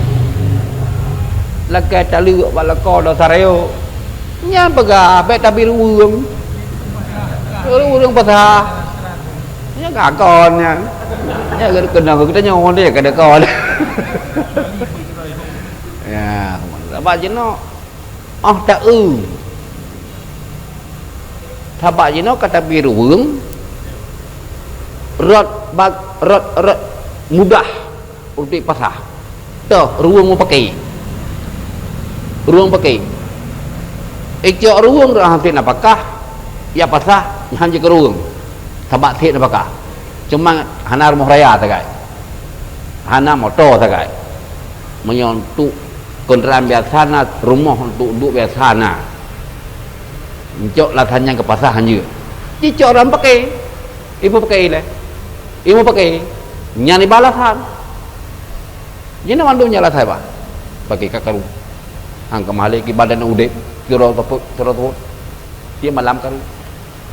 Lakèe taleuek bak lakoe dosa rayeuk. Nyan peugah bèk tabri ureueng. Ureueng pasah. Nyan ka kon nyan. Nyan keunong geutanyoe deh ka kon. Ya, sabab jinoe. Oh, ta-eu. Sabab jinoe ka tabri ruweueng, rot bag-, rot, rot mudah untuk pasah. Toh, ruweueng meupaké. Ruweueng paké. Icok ruweueng rot han sép nafakah, ya pasah, han jeuet keu ruweueng. Sabab sép nafakah. Cuma hana rumoh raya sagai. Hana moto sagai. Meunyoe untuk Keundaraan biasa na, rumoh untuk duek biasa na. Icok alasan nyan keu pasah hanjeuet. Jicok lam paké. Ibu paké ilèe. Ibu paké. Nyan iba alasan. Jinoe mandum nyan alasan iba. Paké ka karu. Hang keumah lé ki badan udép. Sidroe teupeu, sidroe teupeu. Dia malam karu.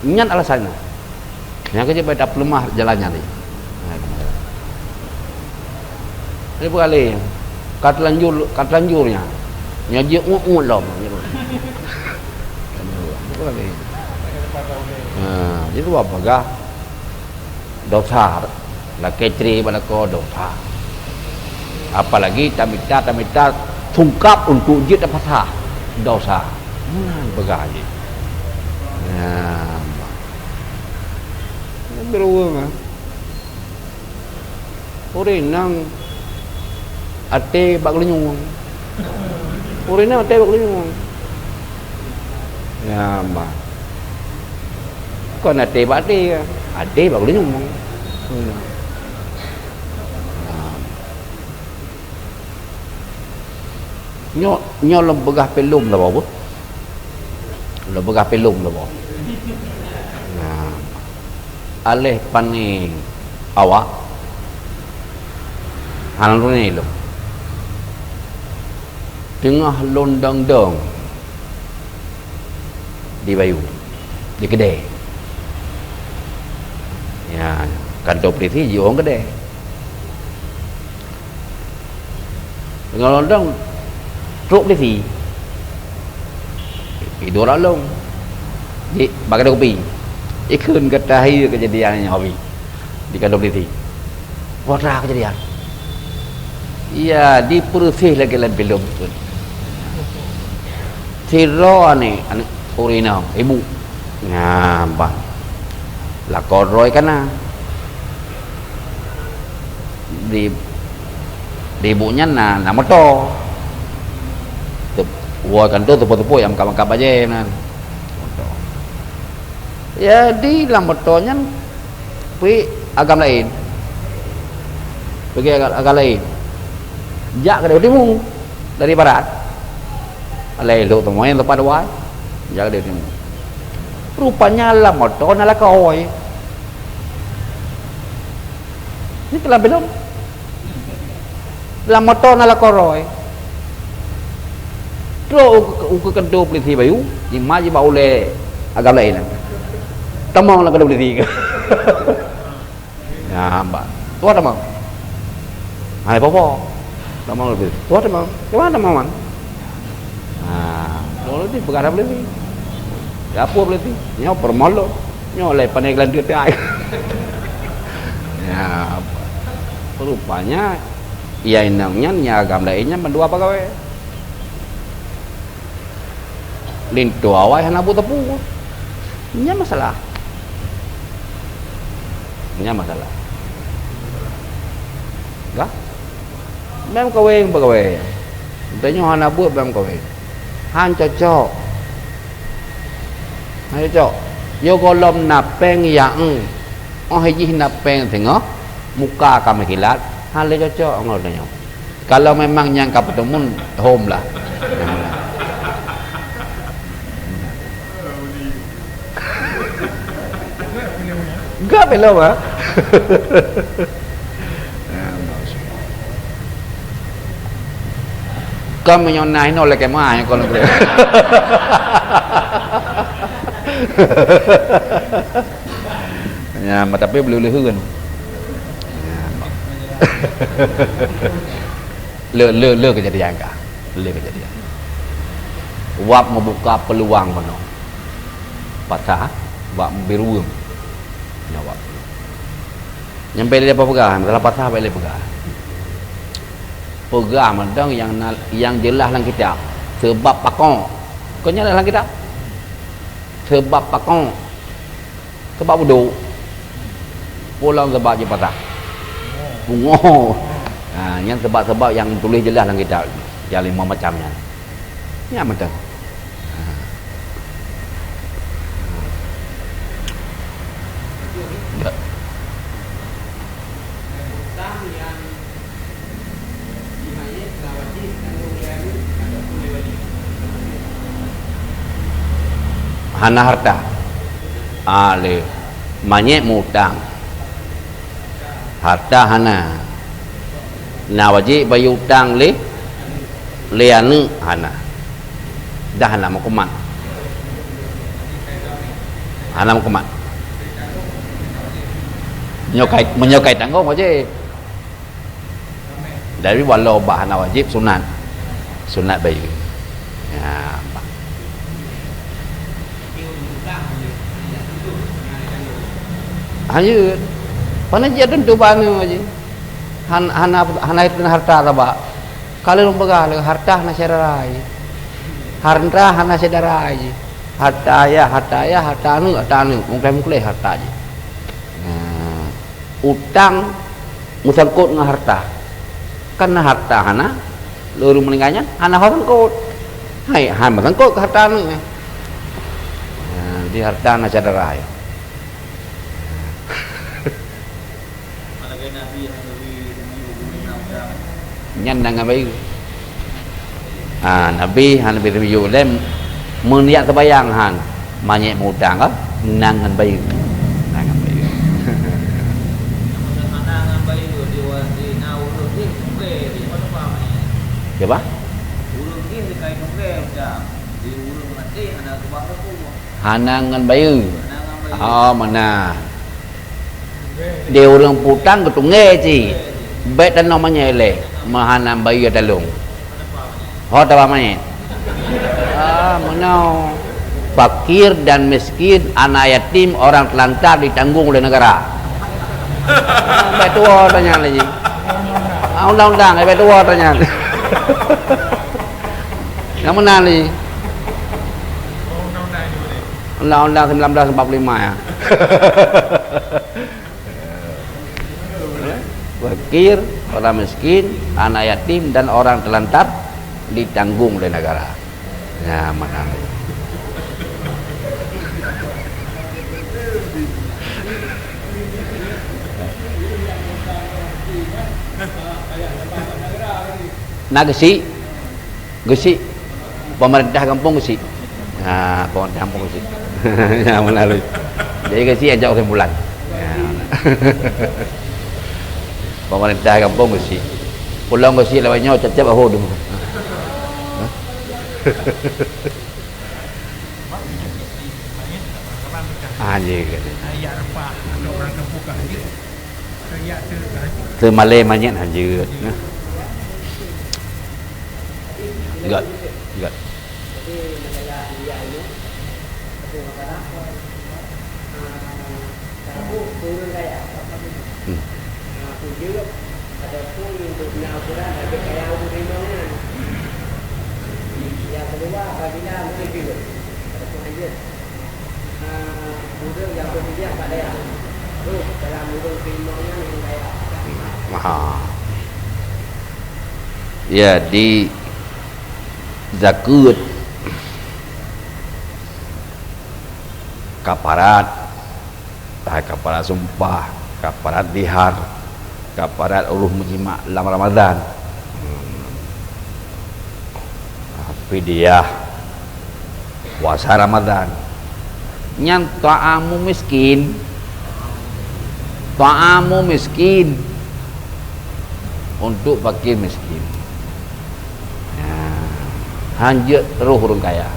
Nyan alasan nyan. Nyang keujeuet bèk tapeuleumah jalan nyan lé. Jadi beugaleng. Ka teulanjur, ka teulanjur nyan. Nyan jeuet uet-uet lom. Beugaleng. Ha, jadi dua peugah dosa. Lakèe cre bak lakoe dosa. Apalagi tamita, tamita sungkap untuk jeuet tapasah dosa. Meunan peugah jih. Nah, beureueng ah. Ureueng inong até bak geulinyueng. Ureueng inong até bak geulinyueng. Ya, bah. Kon até bak até, até bak geulinyueng. Nyoe, nyoe lôn peugah pih lom saboh beuh. Lôn peugah pih lom saboh. Nah. Aléh pané awak, hana lôn lôn. Teungoh lôn dong-dong di Bayu, di keudè. Ya, kantô polisi jiôh keudè. Teungoh lôn dong, trok polisi. Idua lôn. Jih, bak keude kupi. Ikheun gata hai keujadian nyoe habéh. Di kantô polisi. Wah, that keujadian. Ya, dipeureuséh lagèe lam filem. Sidroe aneuk, aneuk ureueng inong, ibu. Nah, ban. Lakoe droe ka na. Di, di ibu nyan na, na moto. Teu-, woe kantô teupeu-teupeu nyang meukat-meukat bajèe meunan. Moto. Jadi, lam moto nyan pih agam laén. Peugi agam, agam laén. Jak keudéh timu dari barat. Alah, lhok teuma nyang teumpat awai. Jak keudéh timu. Rupanya lam moto na lakoe. Nyoe teulam filem. Lam moto na lakoe droe. Trok u, u kantô polisi Bayu, jimat jibak ulèe agam laén. Tamong lam kantô polisi. Ya, hamba. Tuha tamong. Hai, popo. Tamong lam polisi. Tuha tamong. Di mana tamong, man? Ha, lôn di peugah dah polisi. Di peue polisi? Nyoe peurumoh lôn. Nyoe lé pané geulanteuk tai. Ya, rupanya, ya inong nyan, ya agam laén nyan, mandua pagawai. Linto awai hana buet teupeu. Nyan masalah. Nyan masalah. Ka? Bèk kawén pagawai. Tanyoe hana buet bèk kawén. Han cocok. Han cocok. Yo gohlom na péng ya eu. Oh jih na péng singoh, muka ka meukilat, han lé cocok ngon tanyoe. Kalau memang nyang ka peuteumon, hom lah. Gak belom, ha? Kon meunyoe na inoe lakèe meu'ah nyang kon lôn. Ya, tapi beu lheueh-lheueh kan. Ya. Le, le, le keujadian ka. Le keujadian. Wab meubuka peuluang bunoe. Pasah, bak birueng. Nyoe wab. Nyang bèk lé peugah, masalah pasah bèk lé peugah. Peugah mantong nyang na, nyang jeulaih lam kitab. Seubab pakon. Kon nyan lam kitab. Seubab pakon. Seubab udok. Pulang seubab jipasah. Pungo. Ha, nyan seubab-seubab nyang tuléh jeulaih lam kitab. Nyang lima macam nyan. Nyan mantong. Ha. Ya. Hana harta. Ah, lé. Manyét meuutang. Harta hana. Na wajéb bayeue utang lé, lé aneuk hana. Dah hana meukumat. Hana meukumat. Meunyoe kai, meunyoe kai tanggong wajéb. Tapi walau bah hana wajéb, sunat. Sunat bayeue. Ya, bah. Hanjeuet. Pane jeuet tentu bak aneuk jih. Han-, hana, hana harta sabab. Ka lheueh lôn peugah lé, harta hana syedara jih. Harta hana syedara jih. Harta ayah, harta ayah, harta aneuk, harta aneuk. Meukleh-meukleh harta jih. Nah. Utang meusangkot ngon harta. Kan harta hana, lé ureueng meuninggai nyan hana ho sangkot. Hai, han meusangkot keu harta aneuk nyan. Nah, di harta na syedara ya. Nyan na ngon bayeue. Ha, Nabi, ha, Nabi Nabi Yusuf lé meuniat seubayang han. Manyét meuutang ka, na ngon bayeue. Na ngon bayeue. Siapa? Ureueng jih dikai tunggée, udah. Di ureueng maté hana keubah sapeue. Hana ngon bayeue. Hana ngon bayeue. Oh, mana? Di ureueng putang geutunggée cit. Bèk tanoh manyét lé, meuhana bayeue talong. Ho taba manyét. Ah, meunoe. Fakir dan miskin, anak yatim, orang terlantar ditanggung oleh negara. Ah, bèk tuwo tanyang lé jih. Ah, undang-undang, bèk tuwo tanyang. Nyang meunan lé jih. Undang-undang sembilan belas empat puluh lima ya. Fakir, orang miskin, anak yatim, dan orang terlantar ditanggung oleh negara. Ya, mana? Na geusyik, geusyik. Pemerintah gampông geusyik. Ha, pemerintah gampông geusyik. Ya, meulalu. Jadi geusyik ajak kesimpulan. Ya. Pemerintah gampông geusyik. Pulang geusyik lawét nyoe cecep aho dum. Ah, ya, ya. Teumalée manyét hanjeuet. Gét, gét. Hmm. Ha. Ya, di zakeuet, kafarat, hai kafarat sumpah, kafarat zihar, kafarat uroh meujimak lam Ramadan. Hmm. Fidyah. Puasa Ramadan. Nyan ta'amu miskin. Ta'amu miskin. Untuk fakir miskin. Nah, hanjeuet roh ureueng kaya.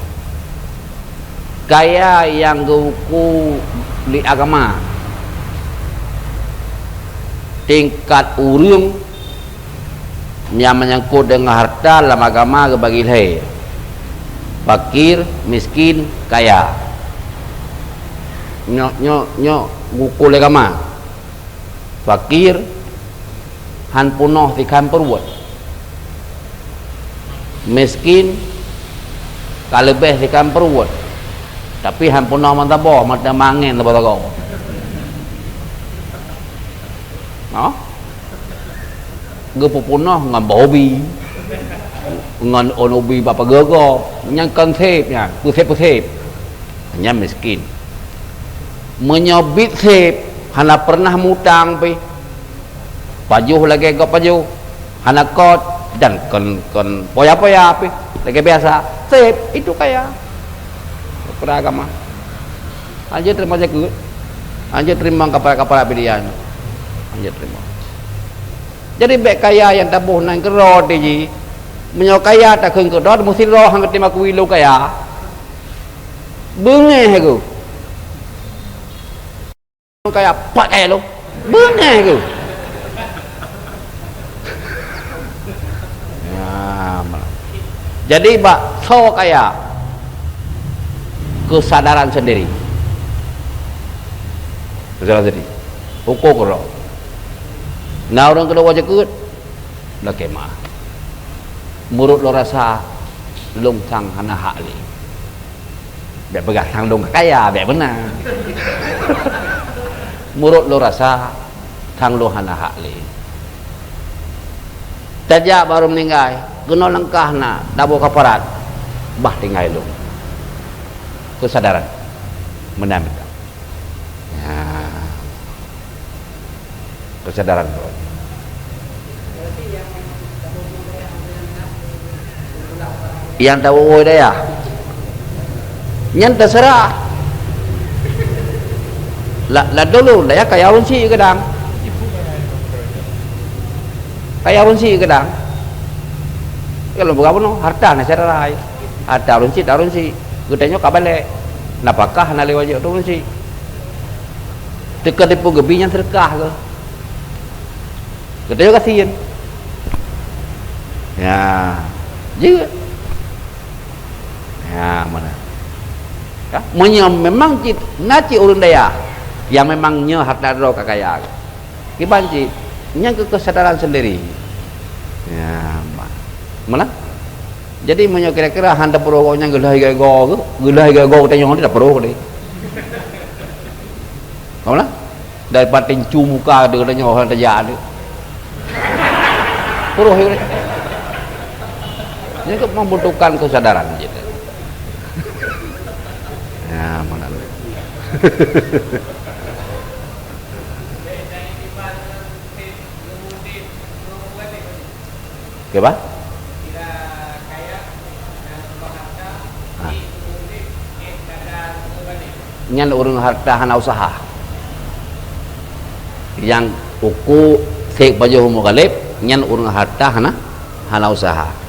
Kaya nyang geuuku lé agama. Tingkat ureueng nyang menyangkut deungon harta lam agama geubagi lhée, fakir, miskin, kaya. Nyoe, nyoe, nyoe geuuku lé agama. Fakir han peunoh sikhan peuruweuet. Miskin ka leubeh sikhan peuruweuet, tapi han peunoh meusaboh, mata mangén saboh-saboh. Noh? Geupeupunoh ngon boh ubi, ngon ôn ubi bak pageue gob, nyang kon sép nyan, peusép-peusép. Nyan miskin. Meunyoe biet sép, hana peureunah mutang pih, pajoh lagée gob pajoh, hana kot, dan kon, kon poya-poya pih, lagée biasa, sép, itu kaya. Peuragama. Hanjeuet teurimong zakeuet. Hanjeuet teurimong kafarat-kafarat fidyah nyoe. Hanjeuet teurimong. Jadi, bék kaya nyang taboh nan keudroe jih. Meunyoe kaya takheun keudroe, meusidroe han geutem akui lôn kaya. Beungéh geuh. Kaya, pat kaya lôn. Beungéh geuh. Ya, malah. Jadi, bak soe kaya, keusadaran sendiri. Keusadaran sendiri. Huköm keudroe. Na ureuëng keudroe jeuet, lakée meu'ah. Meunurot lôn rasa, lôn sang hana hak lé. Bék peugah sang lôn ka kaya, bék meunan. Meunurot lôn rasa, sang lôn hana hak lé. Tajak barô meuninggai, keunoe langkah na, taboh kafarat, bah tinggai lôn. Keusadaran. Meunan mantong. Nah. Keusadaran droe. Nyang tawoe dayah, nyan teuseurah. La, ladôm dayah kaya ureuëng syiek keudang. Kaya ureuëng syiek keudang. Kalau bukan bunoe, harta na syedara. Harta ureueng chik, harta ureueng chik. Geutanyoe ka balek. Nafakah na lewat jok ureueng chik. Teuka tipu geubi nyan seudeukah ke. Geutanyoe gasien. Ya. Jeuet. Ya, mana? Ya, meunyoe memang cit, na cit ureueng dayah yang memang nyoe harta droe ka kaya. Kiban cit, nyan keu kesadaran sendiri. Ya, ma-, mana? Jadi, meunyoe kira-kira han tapeurôh gobnyan geulah iga-iga geuh, geulah iga-iga geutanyoe han tapeurôh deh. Kamu lah? Daripada tincu muka geutanyoe han tajak deh. Peurôh ya. Ini untuk membutuhkan kesadaran gitu. Ya, mana? Oke, bah? Ha. Nyan ureueng harta hana useuha. Nyang uku seb pajoh umu galeb, nyan ureueng harta hana, hana useuha.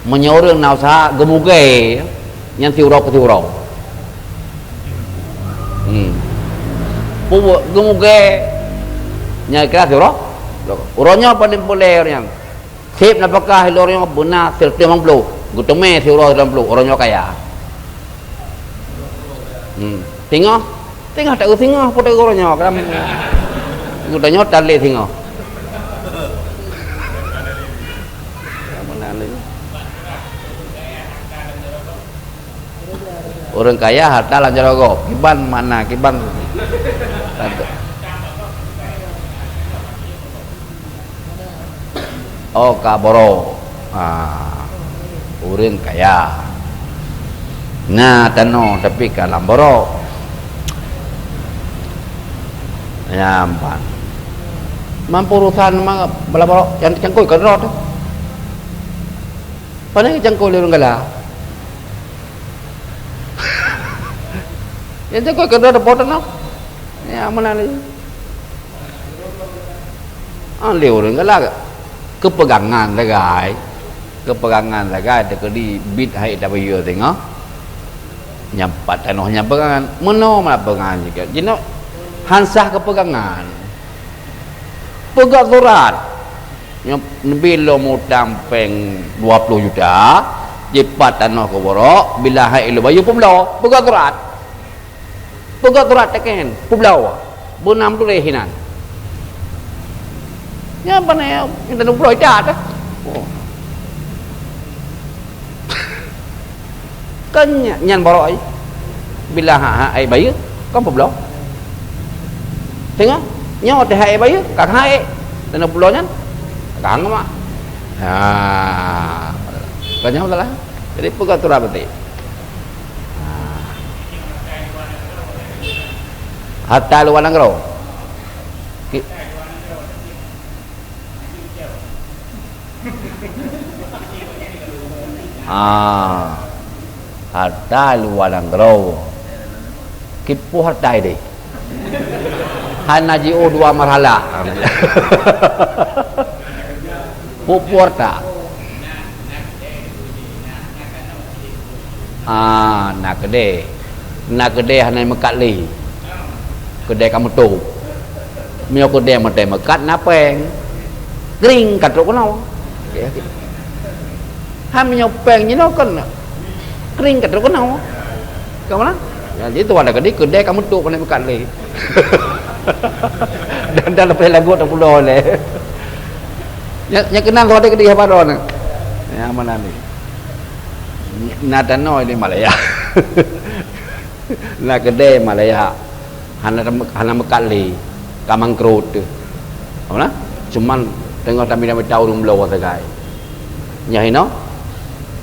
Meunyoe ureueng na useuha geumugée, nyan siuroe keu siuroe. Hmm. Pubuet geumugée, nyan kira siuroe. Uroe nyoe paling peureulée ureueng nyan. Seb nafakah lé ureueng nyoe beuna sireutoh limong ploh, geuteumé siuroe limong ploh, ureueng nyoe kaya. Hmm. Singoh, singoh tak singoh putôh uroe nyoe kan. Geutanyoe tan lé singoh. Ureueng kaya harta lam jaroe gob. Kiban makna, kiban. Oh, ka boro. Ah, ureueng kaya. Na tanoh, tapi ka lam boro. Ya, empat. Mampu urusan ma-, bala boro, nyang cangkôi keudroe teuh. Pane cangkôi lé ureueng gala. Nyang cangkôi keudroe teuh po tanoh. Ya, meunan lé. Ah, lé ureueng galak. Keupeugangan sagai. Keupeugangan sagai teukeudi bit hai tabayeue singoh. Nyang pat tanoh nyang peugangan. Meunoe meunan peugangan jih. Jinoe han sah keupeugangan. Peugah surat. Nyoe neubi lom utang péng dua ploh juta, jipat tanoh keu borok, bila hai ilôn bayeue peubloe. Peugah surat. Peugah surat teken, peubloe. Beunam tuléh inan. Nyan pane, intat peubloe itat, eh. Oh. Kan nya-, nyan barok ai. Bila ha, ha ai bayeue, kan peubloe. Tengok, nyoe teuh ha ai bayeue, ka ha ai. Dan peubloe nyan, ka ha mak. Ha. Kan nyan masalah. Jadi, peugah aturan berarti. Ha. Harta luwa nanggroe. Ki-, ah, harta luwa nanggroe. Kipu harta deh. Hana jiôh dua marhala. Pupu harta. Ah, na keudè. Na keudè hana meukat lé. Keudè ka meutôp. Meunyoe keudè meutai meukat na péng. Kring ka trok keunoe. Ha meunyoe péng jinoe kon kring ka trok keunoe. Ka mana? Ya, jadi tu ada keudè, keudè ka meutôp hana meukat lé. Dan dah leupah lagu tak pulo lé. Nya, nya keunan tu ada keudè apa dah ni? Ya, mana ni? Na tanoh di Malaya. Na keudè Malaya. Hana, hana meukat lé. Ka mangkrot teuh. Apa na? Cuman teungoh tamita-mita ureueng bloe sagai. Nyoe hinoe.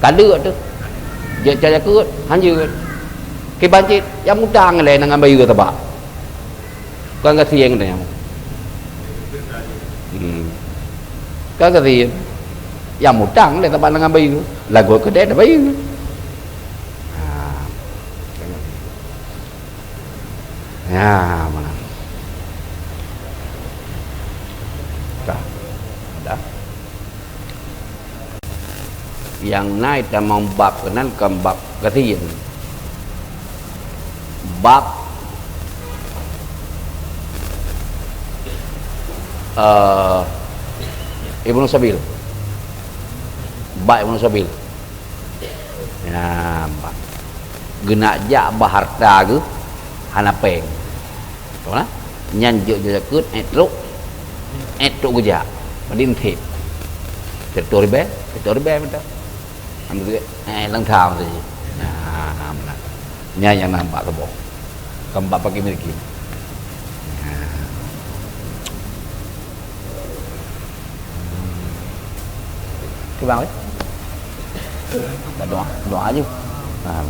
Ka deuk teuh. Jeuet caya keut, hanjeuet. Kiban cit, nyang mutang lé ngon bayeue sabak. Kon gasien tanyoe. Hmm. Kon gasien. Nyang mutang lé sabak ngon bayeue. Lagot keudè tabayeue. Ha. Ya, mana? Dah. Dah. Nyang na itamong bab keunan kon bab gasien. Bab, eh, Ibnu Sabil. Bab Ibnu Sabil. Nyan, bab. Geunak jak bak hareuta geuh hana péng. Beutôi, nah? Nyan jeuet-jeuet zakeuet, ék trok, ék trok geujak. Padum thép. Siratoh ribèe, siratoh ribèe mantong. Alhamdulillah, eh, lam tham tu je. Nah, nah, nah. Nyan nyang na bak saboh. Kon bak fakir miskin. Nah. Okey, bang, eh? Dah doa, doa je. Nah,